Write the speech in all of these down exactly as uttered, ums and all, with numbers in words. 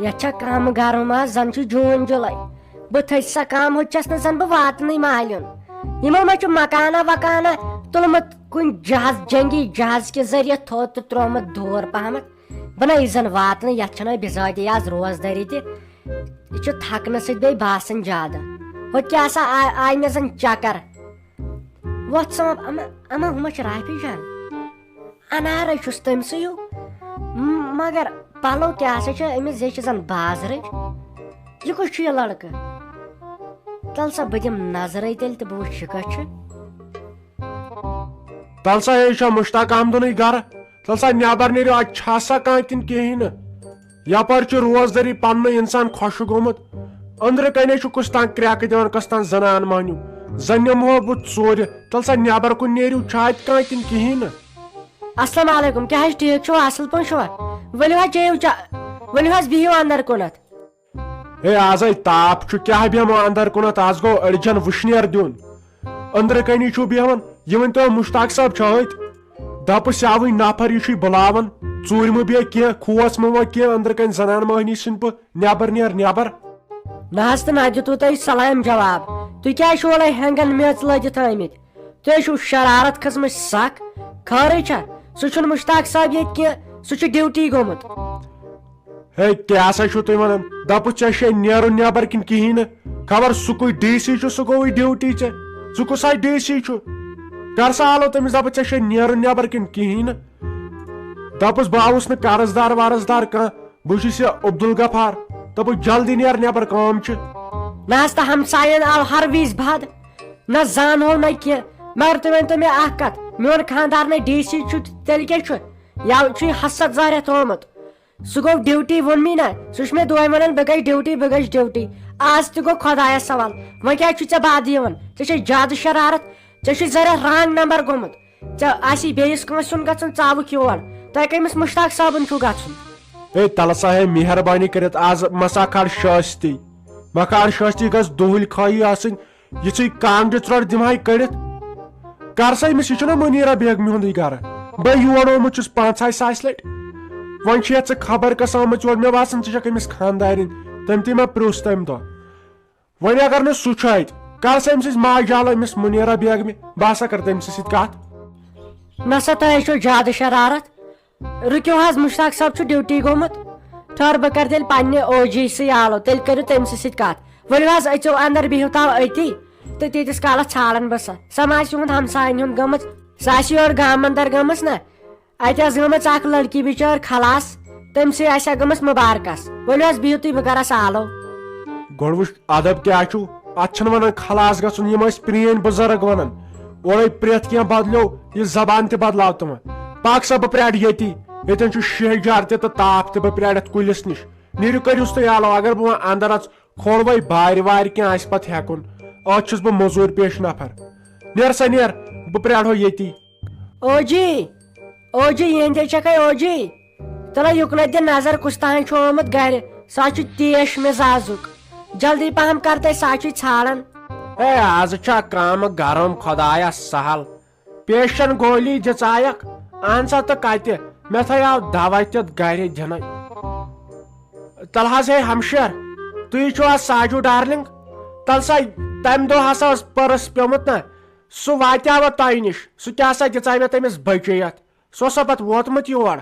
یتھ چھا کم گرم آز، زن چھُ جون جُلے۔ بہٕ تھٔچ سا کم، ہُتہِ چھس نہٕ زن بہٕ واتنٕے مالیُن۔ یِمو ما چھُ مکانہ وکانہ تُلمُت کُنہِ جہاز، جنگی جہاز کہِ ذٔریعہٕ تھوٚد تہٕ تروومُت دوٗر پہمتھ۔ بہٕ نہ یہِ زن واتنہٕ، یتھ چھنہٕ بزٲتی آز روزدٲری تہِ۔ یہِ چھُ تھکنہٕ سۭتۍ بیٚیہِ باسان زیادٕ۔ ہُتہِ کیٛاہ سا آ-، آیہِ مےٚ زن چکر۔ وۄتھ سا، اما، اما ہُمہ چھِ رافی جان۔ انارے چھُس تٔمۍ سٕے ہیوٗ۔ م-، مگر پلو کیٛاہ سا چھِ أمِس زیچھِ زن بازرٕچ۔ یہِ کُس چھُ یہِ لڑکہٕ؟ تَل سا بہٕ دِمہٕ نظرے تیٚلہِ تہٕ بہٕ وٕچھٕ یہِ کَتہِ چھُ۔ تَل سا، یہِ چھا مُشتاق احمدُنٕے گرٕ؟ تَل سا، نٮ۪بر نیٖرِو، اَتہِ چھا سا کانٛہہ کِنہٕ کِہیٖنۍ نہٕ؟ یپٲرۍ چھُ روزدٲری پننُے انسان خۄشک گوٚمُت۔ أنٛدرٕ کنے چھُ کُس تام کرٛٮ۪کہٕ دِوان، کۄس تام زنان مٔہنیوٗ۔ زن نِمہو بہٕ ژوٗرِ۔ تَل سا، نٮ۪بر کُن نیٖرِو، چھا اَتہِ کانٛہہ کِنہٕ کِہیٖنۍ نہٕ؟ السلام علیکم، کیٛاہ حظ ٹھیٖک چھِو، اَصٕل پٲٹھۍ چھِوا؟ ؤلِو حظ چیٚیِو چا-، ؤلِو حظ بِہِو اندر کُنتھ۔ ہے، آز ہے تاپھ چھُ، کیٛاہ بیٚہمو اندر کُنتھ، آز گوٚو أڑجن وٕشنیر دیُن۔ أنٛدرٕ کَنی چھُو بیٚہوان، یہِ ؤنۍ تو، مُشتاق صٲب چھا أتھۍ؟ دَپُس، یاوٕے نفر، یہِ چھُے بُلاوان، ژوٗرِ مہٕ بیٚہہ کینٛہہ، کھوژ مہٕ وۄنۍ کینٛہہ، أنٛدرٕ کَنۍ زنان مۄہنی سٕنٛدۍ پٲٹھۍ، نٮ۪بر نیر، نٮ۪بر۔ نہ حظ، تہٕ نہ دیُتوٕ تۄہہِ سلام جواب، تُہۍ کیٛازِ چھِو اورَے ہٮ۪نٛگن میٚژ لٲگِتھ آمٕتۍ؟ تُہۍ چھِو شرارت کھٔژمٕژ سخ۔ خٲرٕے چھا؟ سُہ چھُنہٕ مُشتاق صٲب ییٚتہِ کینٛہہ، سُہ چھُ ڈیوٹی گوٚمُت۔ ہے، کیٛاہ سا چھِو تُہۍ وَنان؟ دَپُس، ژےٚ چھے نیرُن نٮ۪بر کِنہٕ کِہیٖنۍ نہٕ؟ خبر سُہ کُے ڈی سی چھُ، سُہ گوٚوُے ڈیوٹی ژےٚ۔ ژٕ کُس ہا ڈی سی چھُ؟ کر سا آلو تٔمِس، دَپُس، ژےٚ چھے نیرُن نٮ۪بر کِنہٕ کِہیٖنۍ نہٕ؟ دَپُس، بہٕ آوُس نہٕ قرض دار ورض دار کانٛہہ، بہٕ چھُس یہِ عبدالغفار۔ دَپُس، جلدی نیر نٮ۪بر، کٲم چھِ۔ نہ حظ، تہٕ ہمساین آو ہر وِزِ بد، نہ زانہو نہ کینٛہہ۔ مگر تُہۍ ؤنۍ تو مےٚ اکھ کتھ، میون خاندار نَے ڈی سی چھُ، تیٚلہِ کیٛاہ چھُ؟ یا چھُ یہِ حسد ظٲہرہ تھوٚومُت؟ سُہ گوٚو ڈیوٹی، ووٚن مےٚ نہ، سُہ چھُ مےٚ دۄہے ونان، بہٕ گٔیَس ڈیوٹی، بہٕ گٔیَس ڈیوٹی۔ آز تہِ گوٚو خۄدایس حوالہٕ۔ وۄنۍ کیٛازِ چھُے ژےٚ بد یِوان؟ ژےٚ چھے زیادٕ شرارت، ژےٚ چھُے ذرا wrong number گوٚمُت۔ ژےٚ آسی بیٚیِس کٲنٛسہِ سُنٛد گژھُن، ژٕ آوُکھ یور۔ تۄہہِ کٔمِس مُشتاق صٲبُن چھُو گژھُن؟ ہے، تَلہٕ سا ہے، مہربٲنی کٔرِتھ آز مہ سا کھال شٲستی۔ مہ کھال شٲستی، گژھ دُہٕلۍ خٲہی آسٕنۍ۔ یِژھٕے کانٛگرِ ژرٛۄٹ دِمہٕ ہاے کٔڑِتھ۔ کر سا أمِس، یہِ چھُنہ مُنیٖرا بیگمہِ ہُنٛدُے گرٕ؟ بہٕ یور آمُت چھُس پانٛژھ ہَے ساسہِ لٹہِ۔ وۄنۍ چھِ یَتھ ژٕ خبر کَس آمٕژ یور، مےٚ باسان ژٕ چھَکھ أمِس خانٛدارِنۍ۔ تٔمۍ تہِ مےٚ پرٛژھ تَمہِ دۄہ۔ وۄنۍ اگر نہٕ سُہ چھُ اَتہِ، کر سا أمِس سۭتۍ ماجہِ آلو، أمِس مُنیٖرا بیگمہِ، بہٕ ہسا کَرٕ تٔمۍ سٕنٛدِ سۭتۍ کَتھ۔ نہ سا، تۄہہِ چھو زیادٕ شرارت۔ رُکِو حظ، مُشتاق صٲب چھُ ڈیوٹی گوٚمُت۔ ٹھٔہر، بہٕ کَرٕ تیٚلہِ پننہِ او جی سٕے آلو، تیٚلہِ کٔرِو تٔمۍ سٕے سۭتۍ کَتھ۔ ؤلِو حظ، أژِو اندر، بِہِو تَو أتی تہٕ تیٖتِس کالس ژھانٛڈن بہٕ سۄ۔ سۄ ما آسہِ یِہُنٛد ہمساین ہُنٛد گٔمٕژ، سۄ آسہِ یورٕ گامہٕ اندر گٔمٕژ نہ۔ اَتہِ ٲس گٔمٕژ اکھ لڑکی بِچٲر خلاص، تٔمۍ سٕے آسہِ ہا گٔمٕژ مُبارکس۔ ؤلِو حظ، بِہِو تُہۍ، بہٕ کرس آلو۔ گۄڈٕ وٕچھ، ادب کیٛاہ چھُ؟ اتھ چھِنہٕ ونان خلاص گژھُن، یِم ٲسۍ پرٛٲنۍ بُزرگ ونان۔ اورے پرٛٮ۪تھ کینٛہہ بدلیو، یہِ زبان تہِ بدلاو تِمن۔ پکھ سا، بہٕ پرٛارٕ ییٚتی۔ ییٚتٮ۪ن چھُ شیہجار تہِ تہٕ تاپھ تہِ، بہٕ پرٛارٕ یتھ کُلِس نِش۔ نیٖرِو، کٔرِوس تُہۍ آلو، اگر بہٕ وۄنۍ اندر اژٕ، کھولوے بارِ وارِ کینٛہہ آسہِ پتہٕ ہٮ۪کُن۔ اتھ چھُس بہٕ موٚزوٗرۍ پیش نفر۔ نیر سا نیر، بہٕ پرٛارہو ییٚتی۔ او جی، او جی، یِہنٛدے چھکھے او جی۔ تلہ یُکنتھ دِ نظر، کُس تام چھُ آمُت گرِ۔ سُہ حظ چھُ تیش مزازُک۔ جلدی پہم کر تہٕ، سُہ حظ چھُے ژھانڈان۔ ہے، آز چھا کامہٕ گرم، خۄدایا سہل۔ پیشن گولی دِژایکھ، اہن سا تہٕ کتہِ، مےٚ تھایاو دوا تہِ گرِ دِنَے۔ تلہٕ حظ ہے ہمشیر، تُہۍ چھِو حظ ساجو ڈارلنگ؟ تلہٕ سا، تمہِ دۄہ ہسا اوس پٔرٕس پیومُت نہ، سُہ واتیاوا تۄہہِ نِش؟ سُہ کیٛاہ سا دِژاے مےٚ تٔمِس بچے یتھ؟ سُہ اوسا پتہٕ ووتمُت یور؟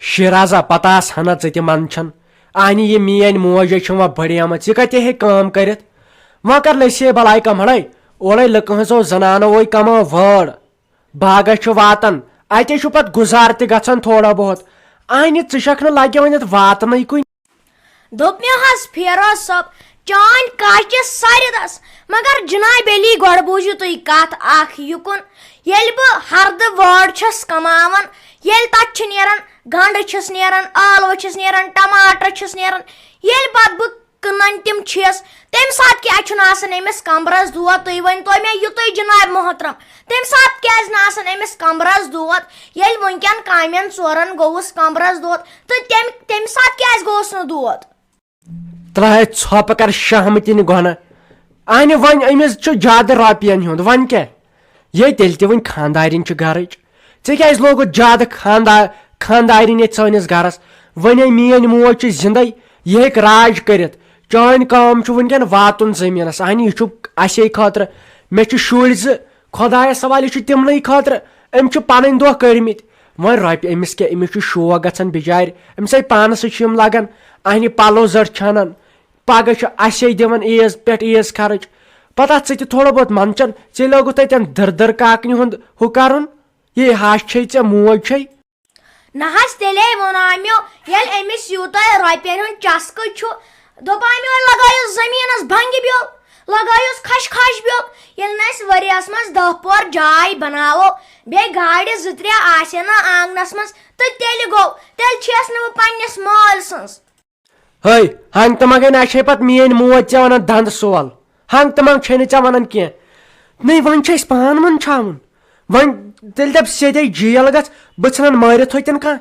شیرازا، پتہ آس ہنا ژٕ تہِ منٛدچھان۔ اہنہِ، یہِ میٲنۍ موج ہے چھِ وۄنۍ بٔڑیمٕژ، یہِ کتہِ ہیٚکہِ کٲم کٔرِتھ؟ وۄنۍ کر لٔسۍ ہے بلاے کمہڑے، اورے لُکہٕ ہٕنٛزو زنانو وے کمٲو وٲر۔ باغس چھُ واتان، اتے چھُ پتہٕ گُزار تہِ گژھان تھوڑا بہت۔ اہنہِ، ژٕ چھکھ نہٕ لگہِ وۄنۍ اتھ واتنٕے کُنہِ۔ دوٚپ مےٚ حظ فیروز صٲب، چانۍ کچہِ سرِ دس، مگر جناب علی، گۄڈٕ بوٗزِو تُہۍ کتھ اکھ یُکُن۔ ییٚلہِ بہٕ ہردٕ وٲر چھَس کماوان، ییٚلہِ تَتھ چھِ نیران، گنٛڈٕ چھِس نیران، ٲلوٕ چھِس نیران، ٹماٹر چھِس نیران، ییٚلہِ پَتہٕ بہٕ کٕنان تِم چھِس، تَمہِ ساتہٕ کیٛازِ چھُنہٕ آسان أمِس کمبرَس دود؟ تُہۍ ؤنۍ تو مےٚ یِتُے جناب محترم، تَمہِ ساتہٕ کیٛازِ نہٕ آسان أمِس کمبرَس دود؟ ییٚلہِ وٕنکٮ۪ن کامٮ۪ن ژورَن گوٚوُس کمبرَس دود، تہٕ تَمہِ تَمہِ ساتہٕ کیٛازِ گوٚوُس نہٕ دود؟ ترٛاے ژھۄپہٕ، کر شہمتٕنۍ گۄنہ۔ اہنہِ، وۄنۍ أمِس چھُ زیادٕ رۄپین ہُنٛد، وۄنۍ کیٛاہ؟ یے تیٚلہِ تہِ وۄنۍ خانٛدارِنۍ چھِ گرٕچ۔ ژےٚ کیٛازِ لوگُتھ زیادٕ خانٛدا-، خانٛدارِنۍ ییٚتہِ سٲنِس گرس؟ وۄنۍ ہے میٲنۍ موج چھِ زندے، یہِ ہیٚکہِ راج کٔرِتھ۔ چٲنۍ کٲم چھُ وٕنکٮ۪ن واتُن زٔمیٖنس۔ اہنہِ، یہِ چھُ اسے خٲطرٕ، مےٚ چھِ شُرۍ زٕ، خۄدایس حوالہٕ، یہِ چھُ تِمنٕے خٲطرٕ۔ أمۍ چھِ پنٕنۍ دۄہ کٔرمٕتۍ۔ وۄنۍ رۄپیہِ أمِس کیٛاہ، أمِس چھُ شوق گژھان بِچارِ، أمِس ہے پانس سۭتۍ چھِ یِم لگان، اہنہِ پلو زر چھانان، پگاہ چھُ اسے دِوان عیز پٮ۪ٹھ عیز خرٕچ۔ پتہٕ اتھ سۭتۍ تہِ تھوڑا بہت منٛدچھان، ژےٚ لوگُتھ تتٮ۪ن دٕر دٕر کاکنہِ ہُنٛد ہُہ کرُن، یہِ ہش چھے ژےٚ موج چھے۔ نہ حظ، تیٚلے ووٚنامو، ییٚلہِ أمِس یوٗتاہ رۄپین ہُنٛد چسکہٕ چھُ، دوٚپامو، لگٲیِس زٔمیٖنس بنٛگہِ بیول، لگٲیِس کھش کھش بیول۔ ییٚلہِ نہٕ أسۍ ؤریس منٛز دہ پور جاے بناوو، بیٚیہِ گاڑِ زٕ ترٛےٚ آسہِ نہٕ آنگنس منٛز، تہٕ تیٚلہِ گوٚو، تیٚلہِ چھیٚس نہٕ بہٕ پننِس مٲلۍ سٕنٛز۔ ہے، ہنگ تہٕ منگے نہ چھے پتہٕ میٲنۍ موج ژےٚ ونان دند سول۔ ہنگ تہٕ منگ چھے نہٕ ژےٚ ونان کینٛہہ۔ نٔے، وۄنۍ چھِ أسۍ پان وۄنۍ چھاوُن۔ وۄنۍ تیٚلہِ دپ سیٚدے جیل گژھ، بہٕ ژھٕنن مٲرِتھ ہوٚتٮ۪ن کانٛہہ۔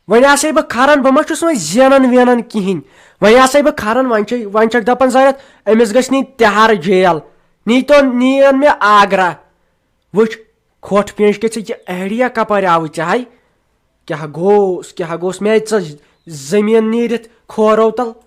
وۄنۍ آسے بہٕ کھران، بہٕ ما چھُس وۄنۍ زینان وینان کِہینۍ۔ وۄنۍ آسے بہٕ کھران، وۄنۍ چھے، وۄنۍ چھکھ دپان زٲرتھ أمِس گژھِ نِنۍ تِہارٕ جیل۔ نی تو نِیَن مےٚ آگرہ۔ وٕچھ، کھۄٹھ پیٚنٛچ گٔژھِتھ یہِ idea کپٲرۍ آوُے ژےٚ ہاے؟ کیٛاہ گوٚوس، کیٛاہ گوٚوس؟ مےٚ ژٔج زٔمیٖن نیٖرِتھ کھورو تل۔